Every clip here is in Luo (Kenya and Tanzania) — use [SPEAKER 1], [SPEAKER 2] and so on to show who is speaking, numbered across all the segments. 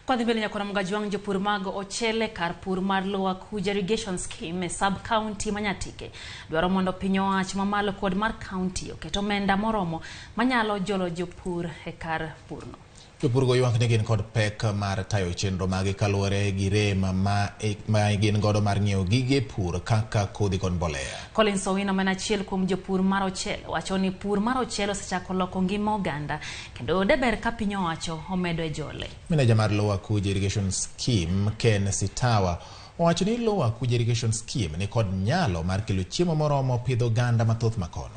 [SPEAKER 1] Kwadhi mbele nyakora Mgajwang' jopur mag ochele kar pur mar Lower Kuja Irrigation Scheme e sub county ma Nyatike dwaro mondo piny owacho mamalo kod mar county oket omenda moromo manyalo jolo jopur e kar purno.
[SPEAKER 2] Jopurgo ywak ni gin kod pek mar tayo chenro magi kaluwore gi rem ma gin godo mar ng'iewo gige pur kaka kodhi kod mbolea.
[SPEAKER 1] Collins Owino ma en achiel kuom jopur mar ochele wacho ni pur mar ochele osechako loko ngima oganda kendo deber ka piny owacho omedo e jole.
[SPEAKER 2] Meneja mar Lower Kuja Irrigation Scheme Ken Sitawa owacho ni Lower Kuja Irrigation Scheme ni kod nyalo mar kelo chiemo moromo pidho oganda mathoth makono.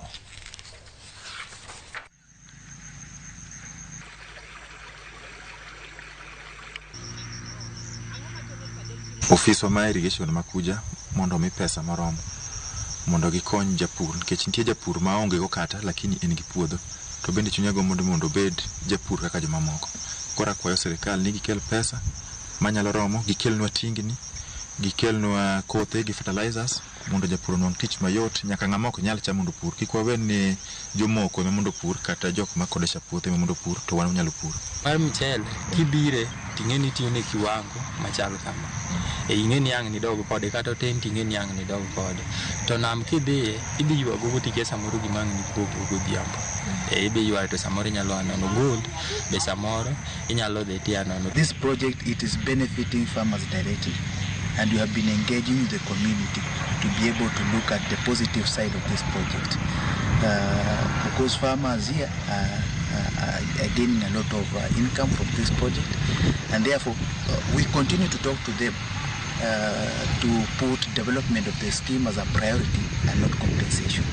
[SPEAKER 3] Ofiswa mar irrigation ma Kuja mondo omi pesa moromo mondo gikony japur nikech nitie japur ma onge go kata lakini en gi puodho to bende chunya gombo ni mondo obed japur kaka jomamoko. Koro akwayo sirikal ni gikel pesa manyalo romo, gikelnwa tingni, gikelnwa kothe gi fertilizers mondo japur onwang' tich mayot. Nyaka ng'ama ok nyal cha mondo opur. Kik wawe ni jomoko ema mondo opur kata jok ma kodesha puothe ema mondo opur to wan wanyalo puro.
[SPEAKER 4] Mar mchele kibire ting'e ni itiyo ne kiwango machal kama. E ing'e ni ang' nidog kode kata otin ting'e ni ang' nidog kode. To nam kidhiye idhi ywago gotikie samoro gima ang' nikuogo godhiambo. E idhi ywayo to samoro inyalo a nono gold be samoro inyalo dhi tia nono.
[SPEAKER 5] This project, it is benefiting farmers directly, and we have been engaging with the community to be able to look at the positive side of this project. Because farmers here are gaining a lot of income from this project, and therefore we continue to talk to them to put development of the scheme as a priority and not compensation.